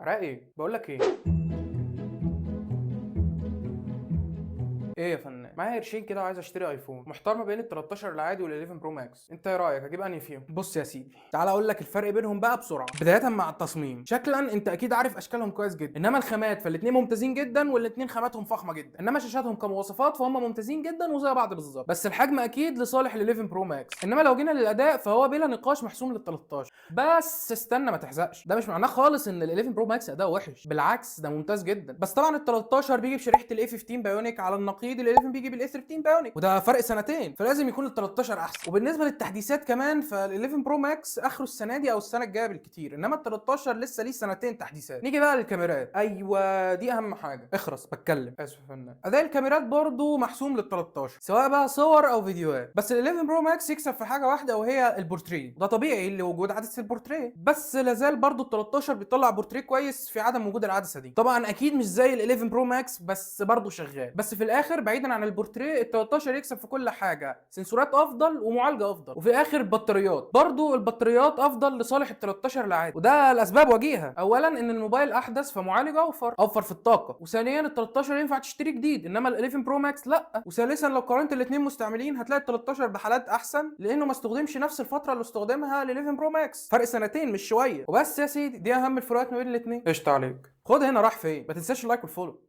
رأي بقول لك ايه؟ ايه يا فنان، معايا قرشين كده وعايز اشتري ايفون، محتار ما بين ال 13 العادي وال 11 Pro Max. انت ايه رايك؟ اجيب انهي فيهم؟ بص يا سيدي، تعال اقول لك الفرق بينهم بقى بسرعة. بداية مع التصميم، شكلا انت اكيد عارف اشكالهم كويس جدا، انما الخامات فالاثنين ممتازين جدا والاثنين خاماتهم فخمة جدا، انما شاشاتهم كمواصفات فهم ممتازين جدا وزي بعض بالظبط، بس الحجم اكيد لصالح ال 11 Pro Max. انما لو جينا للاداء فهو بلا نقاش محسوم لل 13. بس استنى ما تحزقش، ده مش معناه خالص ان ال 11 Pro Max اداء وحش، بالعكس ده ممتاز جدا. بس طبعا ال 13 بيجي بشريحه ال A15 Bionic، على النقيض ال 11 بيجي بال A13 Bionic، وده فرق سنتين، فلازم يكون ال 13 احسن. وبالنسبة للتحديثات كمان، فال 11 Pro Max اخره السنة دي او السنة الجاية بالكتير، انما ال 13 لسه ليه سنتين تحديثات. نيجي بقى للكاميرات، ايوه دي اهم حاجة. اخرس بتكلم، اسف يا فنان. اداء الكاميرات برضو محسوم لل 13، سواء بقى صور او فيديوهات، بس ال 11 Pro Max يكسب في حاجة واحدة وهي البورتريه، وده طبيعي لوجود عدسة البورتريه، بس لازال برضو ال 13 بيطلع بورتريه كويس في عدم وجود العدسة دي. طبعا اكيد مش زي ال 11 Pro Max، بس برضو شغال. بس في الاخر بعيدا عن البورتريه، ال 13 يكسب في كل حاجة، سنسورات افضل ومعالجة افضل، وفي الاخر البطاريات، برضو البطاريات افضل لصالح ال 13 العادي، وده الاسباب وجيهة. اولا ان الموبايل احدث فمعالج اوفر، اوفر في الطاقة، وثانيا ال 13 ينفع تشتري جديد، انما ال 11 Pro Max لا. وثالثا لو قارنت الاثنين مستعملين هتلاقي ال 13 بحالات احسن، لانه ما استخدمش نفس الفترة اللي استخدمها لل 11 Pro Max، فرق سنتين مش شوية. وبس يا سيدي، دي اهم الفروقات ما بين الاثنين. قشطه عليك. خد هنا راح فين؟ ما تنساش ال like وال follow.